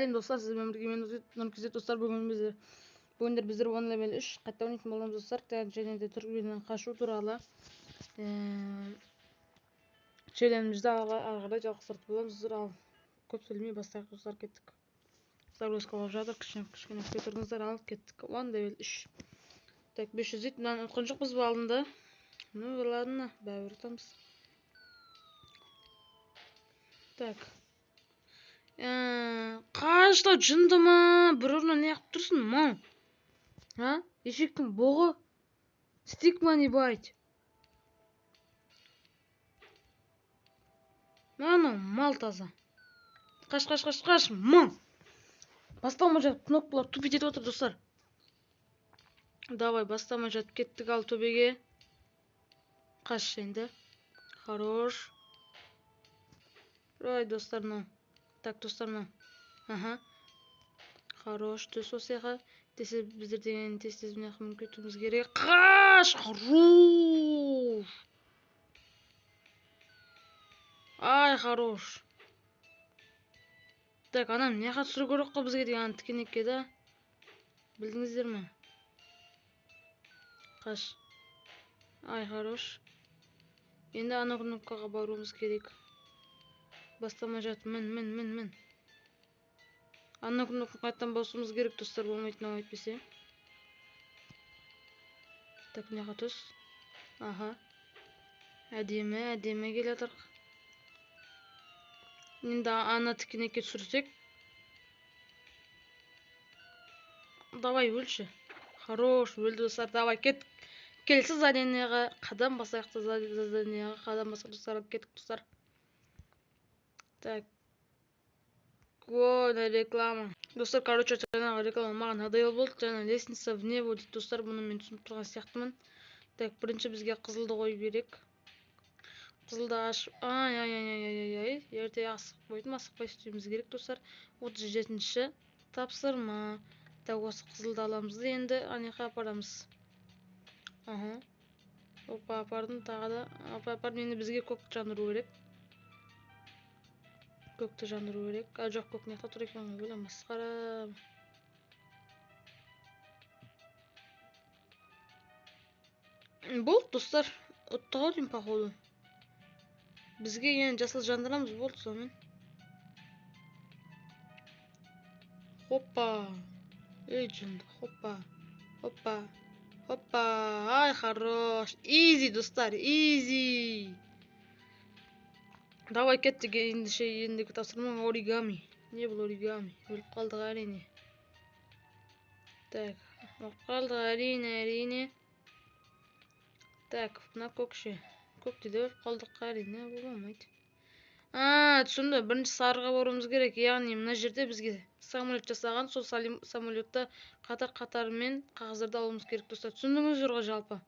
Сәлем достар, сіздермен бірге мен Нұркизет достар. Бүгін біздер One Level 3 қайта ойнайтын боламыз достар. Және де түркіменнен қашу туралы челленджді ары қарай жалғастыратын боламыз достар. Ал көп сөйлемей бастайық достар, кеттік. Загрузка болып жатыр, кішкене күте тұрыңыздар. Ал кеттік. One Level 3. Так, 500 дейді. Мынаны ұтқан жоқпыз ба алдында? Ну, ладно, бәрібір ұтамыз. Так. Қашта жынды ма? Бір орнынан не қылып тұрсың, мал? А? Ешектің боғы? Стигма не байт. Мынау мал таза. Қаш, қаш, қаш, қаш, мал. Бастамай жатып кнопкалар тупить етіп отыр достар. Давай, бастамай жатып кеттік ал төбеге. Қаш енді. Хорош. Ой, достар, мынау. Так, достар, мынау. Аха. Хорош, түс осы жаққа. Десе біздер деген тез-тез мына жаққа мініп кетуіміз керек. Қаш! Хорош! Ай, хорош. Так, ананы мына жаққа түсіру керек қой бізге деген ана тікенекке да. Білдіңіздер ме? Қаш. Ай, хорош. Енді ана кнопкаға баруымыз керек. Бастамай жатып, мін, мін, мін, мін. Ана кнопканы қайтадан басуымыз керек достар, болмайды мынау әйтпесе. Так, мына жаққа түс. Аха. Әдемі, әдемі келе жатырық. Енді ана тікенекке түсірсек. Давай, өлші. Хорош, өлді достар. Давай, кеттік. Келесі заданиеға қадам басайық та, заданиеға қадам басайық достар, кеттік достар. Так. Ой, реклама. Достар, короче, жаңағы реклама маған надоел болды. Жаңа лестница в небо дейді достар, бұны мен түсініп тұрған сияқтымын. Так, бірінші бізге қызылды қою керек. Қызылды ашып, ай, ай, ай, ай, ай, ай, ерте асығып қойдым, асықпай істеуіміз керек достар. 37-ші тапсырма. Так, осы қызылды аламыз да енді ана жаққа апарамыз. Аха. Опа, апардым, тағы да. Опа, апардым. Енді бізге көк жандыру керек. Көкті жандыру керек. А, жоқ, көк мына жақта тұр екен ғой, өлә, масқара. Болды достар, ұттық ау деймін походу. Бізге енді жасыл жандырамыз, болды сонымен. Хоппа. Ей, жынды, хоппа. Хоппа. Хоппа. Ай, хорош. Изи, достар, изи. Давай, кеттік ендеше, ендігі тапсырма оригами. Не бұл оригами? Өліп қалдық әрине. Так, өліп қалдық әрине, әрине. Так, мына көкше. Көкте де өліп қалдық әрине, болмайды. А, түсінді, бірінші сарыға баруымыз керек. Яғни мына жерде бізге самолет жасаған, сол самолетті қатар-қатарымен қағаздарды алуымыз керек достар. Түсіндіңіздер ғой жалпы?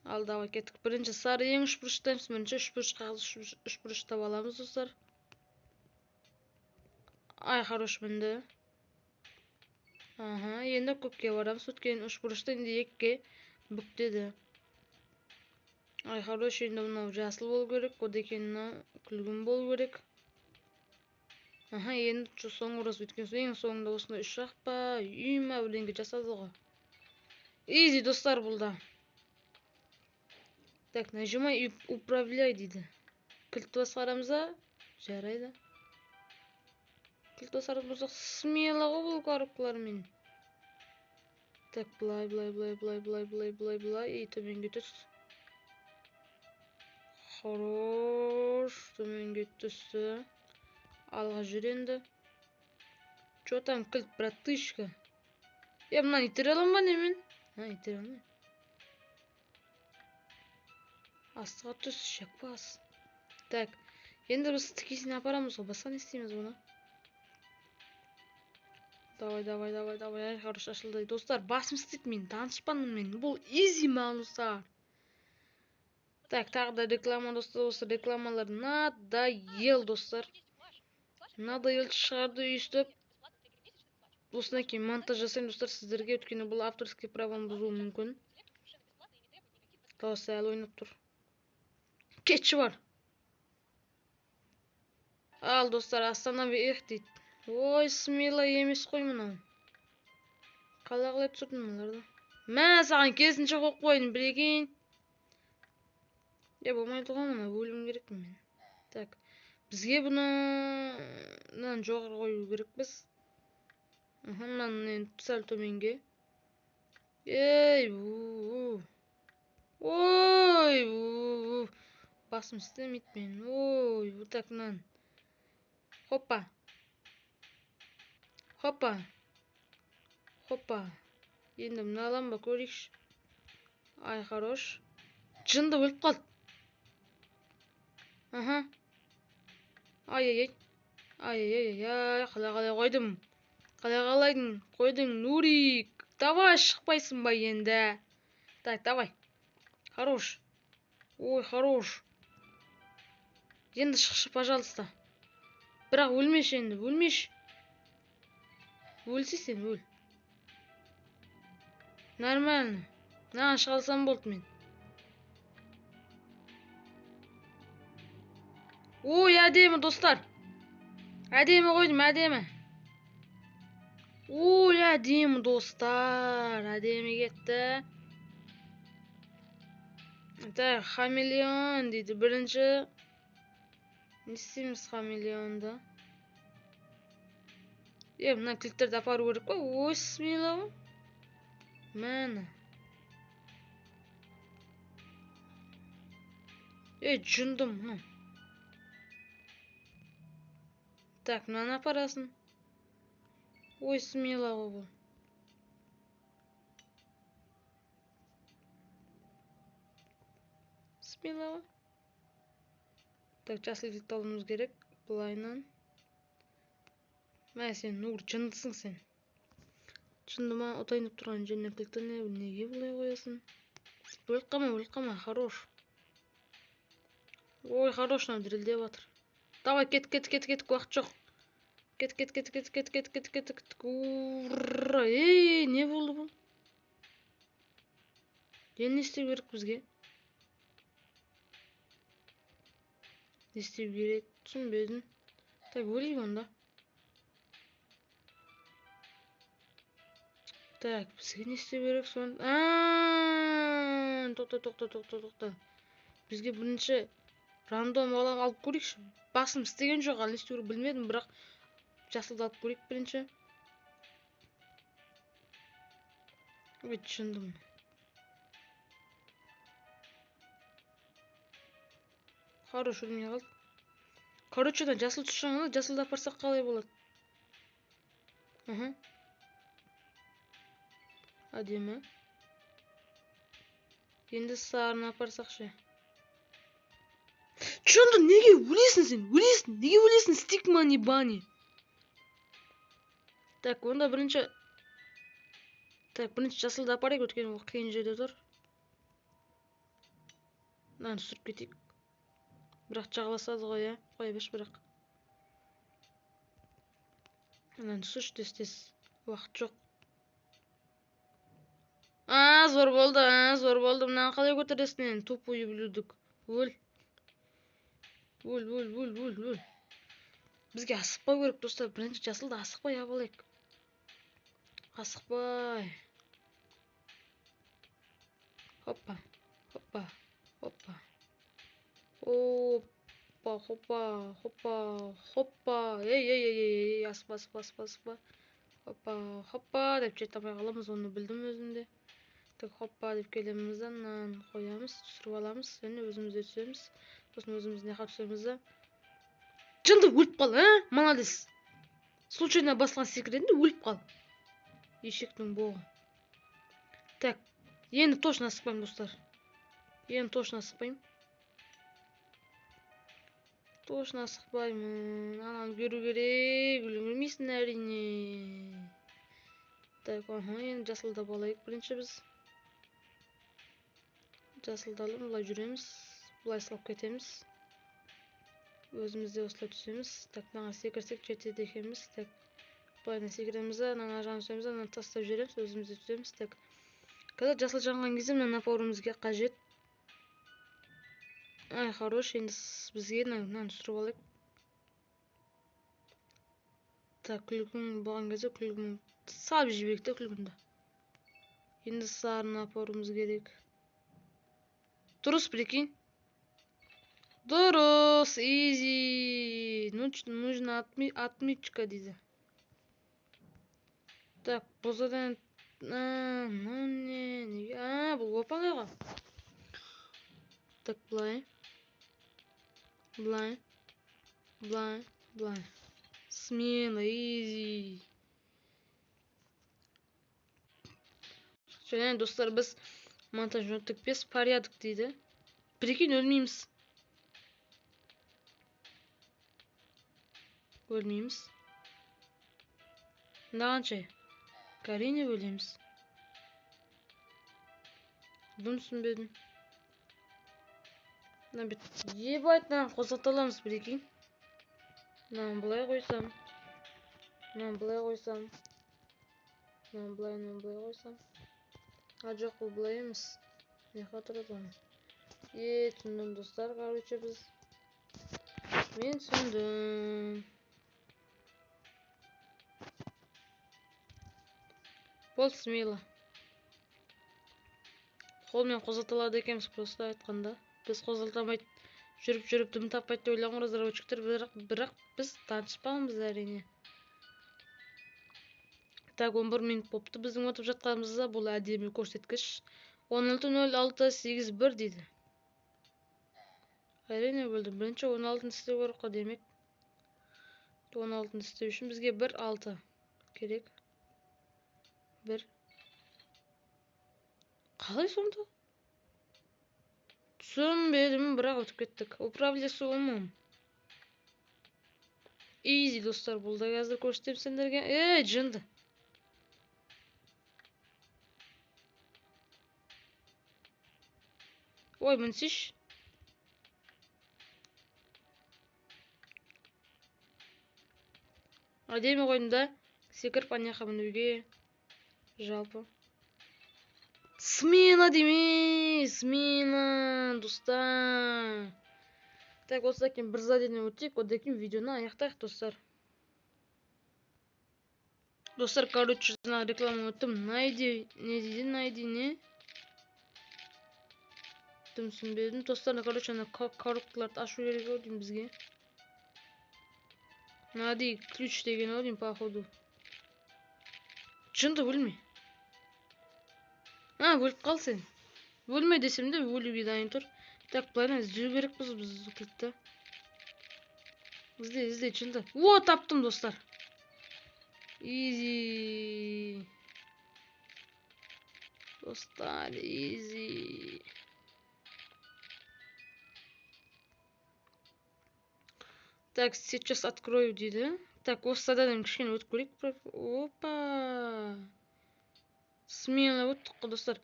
Ал, давай, кеттік. Бірінші сары ең үшбұрыштаймыз. Бірінші үшбұрыш қағаз, үшбұрыш таба аламыз достар. Ай, хорош, мінді. Аха, енді көкке барамыз. Өткен үшбұрышты енді екіге бүктеді. Ай, хорош, енді мынау жасыл болу керек, одан кейін мынау күлгін болу керек. Аха, енді соңғы раз өткен соң ең соңында осындай үш жақ па, үй ма бірдеңе жасады ғой. Изи, достар, бұл да. Так, нажимай и управляй дейді. Кілтті басқарамыз ба? Жарайды. Кілт басқаратын болсақ, смело ғой бұл коробкалармен. Так, былай, былай, былай, былай, былай, былай, былай, былай. И төменге түс. Хорош, төменге түсті. Алға жүр енді. Чё там, кілт, братышка? Е, мынаны итере аламын ба немен? А, итере алмаймын. Астыға түс, шек бас. Так, енді біз тікесіне апарамыз ғой, басқа не істейміз бұны? Давай, давай, давай, давай, ай, хорош, ашылды. Достар, басым істейді мен, данышпанмын мен. Бұл изи маған, достар. Так, тағы да реклама, достар, осы рекламалар надоел, достар. Надоел шығарды өйстіп. Осыдан кейін монтаж жасаймын, достар, сіздерге, өйткені бұл авторский праваны бұзуы мүмкін. Дауысы әлі ойнап тұр. Кетші бар. Ал, достар, останови их дейді. Ой, смело емес қой мынау. Қалай түсірдім мыналарды? Мә, саған керісінше қойып қойдым, прикинь. Е, болмайды ғой мынау, өлуім керек мен. Так, бізге бұны мынаны жоғары қою керекпіз. Мынаны енді сәл төменге. Ей, у. Ой, у. Басым істемейді менің. Ой, вот так мынаны. Хоппа. Хоппа. Хоппа. Енді мына алам ба, көрейікші. Ай, хорош. Жынды өліп қалды. Аха. Ай-ай-ай. Ай-ай-ай-ай, қалай-қалай қойдым. Қалай-қалайдың қойдың, Нурик. Давай, шықпайсың ба енді? Так, давай. Хорош. Ой, хорош. Енді шықшы, пожалуйста. Бірақ өлмеші енді, өлмеші. Өлсе сен, өл. Нормально. Мынаған шыға алсам болды мен. Ой, әдемі, достар. Әдемі қойдым, әдемі. Ой, әдемі, достар. Әдемі кетті. Так, хамелеон дейді. Бірінші не істейміз хамелеонда? Е, мына кілттерді апару керек қой. Ой, смело ғой. Міне. Ей, жындым, мынау. Так, мынаны апарасың. Ой, смело ғой бұл. Смело ғой. Так, жасыл кілтті алуымыз керек. Былайынан. Мә, сен, Нур, жындысың сен. Жынды ма, ұтайын деп тұрған жеріне кілтті неге бұлай қоясың? Өліп қалма, өліп қалма, хорош. Ой, хорош, мынау дірілдеп жатыр. Давай, кет, кет, кет, кет, уақыт жоқ. Кет, кет, кет, кет, кет, кет, кет, кет, кет. Ура! Ей, не болды бұл? Енді не істеу керек бізге? Не істеу керек? Түсінбедім. Так, өлейік онда. Так, бізге не істеу керек сон? Тоқта, тоқта, тоқта, тоқта. Бізге бірінші рандом алып көрейікші. Басым істеген жоқ, әлі не істеу керек білмедім, бірақ жасылды алып көрейік бірінші. Ой, жындым. Хорош, өлмей қалды. Короче, да, жасыл түс жаңа, жасылды апарсақ қалай болады? Аха. Әдемі. Енді сарыны апарсақ ше. Жынды, неге өлесің сен? Өлесің, неге өлесің? Стигма не бани. Так, онда бірінші. Так, бірінші жасылды апарайық, өйткені ол қиын жерде тұр. Мынаны түсіріп кетейік. Бірақ жағаласады ғой, ә? Қоя берші бірақ. Мынаны түсірші тез-тез. Уақыт жоқ. А, зор болды, а, зор болды. Мынаны қалай көтересің енді? Тупой ублюдок. Өл. Өл, өл, өл, өл, өл. Бізге асықпау керек, достар. Бірінші жасылды асықпай алып алайық. Асықпай. Хоппа, хоппа, хоппа. Хоппа, хоппа, хоппа, хоппа. Ей, ей, ей, ей, ей, асықпа, асықпа, асықпа, асықпа. Хоппа, хоппа деп жете алмай қаламыз, оны білдім өзім де. Так, хоппа деп келеміз де, мынаны қоямыз, түсіріп аламыз, және өзіміз де түсеміз. Сосын өзіміз мына жаққа түсеміз де. Жынды өліп қал, ә? Молодец. Случайно басылған секірдің де өліп қал. Ешектің боғы. Так, енді точно асықпаймын, достар. Енді точно асықпаймын. Точно асықпаймын. Ананы көру керек, үлгермейсің әрине. Так, аха, енді жасылдап алайық бірінші біз. Жасылды алып, былай жүреміз, былай салып кетеміз. Өзіміз де осылай түсеміз. Так, мынаған секірсек жетеді екенбіз. Так, былайдан секіреміз де, мынаны жағын түсеміз де, мынаны тастап жібереміз, өзіміз де түсеміз. Так, қазір жасыл жанған кезде мынаны апаруымызге қажет. Ай, хорош, енді бізге мынаны түсіріп алайық. Так, күлгін болған кезде күлгін салып жіберейік те күлгінді. Енді сарыны апаруымыз керек. Дұрыс, прикинь. Дұрыс, изи. Нужно отмычка дейді. Так, бұл задан, ну не, неге? А, бұл оп-оңай ғой. Так, былай. Былай. Былай, былай. Смело, изи. Және достар, біз монтаж өттік, бес порядок дейді. Прикинь, өлмейміз. Өлмейміз. Мында қанша? Әрине өлеміз. Бұны түсінбедім. Мына бет ебать, мынаны қозғалта аламыз, прикинь. Мынаны былай қойсам. Мынаны былай қойсам. Мынаны былай, мынаны былай қойсам. А, жоқ, бұл былай емес. Мына жаққа тұрады ғой. Е, түсіндім, достар, короче, біз. Мен түсіндім. Болды, смело. Қолмен қозғалта алады екенбіз, просто айтқанда. Біз қозғалтамайды, жүріп-жүріп дым таппайды деп ойлаған разработчиктер, бірақ біз данышпанбыз әрине. Так, 11 минут болыпты біздің өтіп жатқанымызда, бұл әдемі көрсеткіш. Он алты нөл алты сегіз бір дейді. Әрине бөлдім. Бірінші он алтыны істеу керек қой, демек. Он алтыны істеу үшін бізге бір алты керек. Бір. Қалай сонда? Түсінбедім, бірақ өтіп кеттік. Управление умом. Изи, достар, бұл да қазір көрсетемін сендерге. Ей, жынды. Ой, мінсейші. Әдемі қойдым да, секіріп ана жаққа мінуге. Жалпы. Смена демей, смена, достар. Так, осыдан кейін бір задание өтейік, одан кейін видеоны аяқтайық, достар. Достар, короче, жаңа реклама өттім. Найди, не дейді, найди, не? Дым түсінбедім. Достар, короче, ана коробкаларды ашу керек ау деймін бізге. Найди ключ деген ау деймін, походу. Жынды өлме. А, өліп қал сен. Өлме десем де өлуге дайын тұр. Так, былайынан іздеу керекпіз біз кілтті. Ізде, ізде, жынды. О, таптым, достар. Изи. Достар, изи. Так, сейчас открою дейді. Так, осы заданиені кішкене өтіп көрейік. Опа. Смело өттік қой, достар.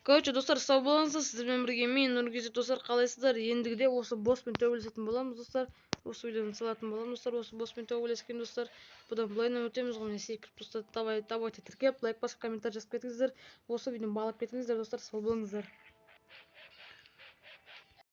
Короче, достар, сау болыңыздар. Сіздермен бірге мен, Нұргезет, достар, қалайсыздар? Ендігіде осы боспен төбелесетін боламыз, достар. Осы видеоны салатын боламыз, достар. Осы боспен төбелескен, достар. Бұдан былайынан өтеміз ғой, міне секіріп, достар. Давай, давайте тіркеп, лайк басып, комментарий жазып кетіңіздер. Осы видеоны бағалап кетіңіздер, достар. Сау болыңыздар.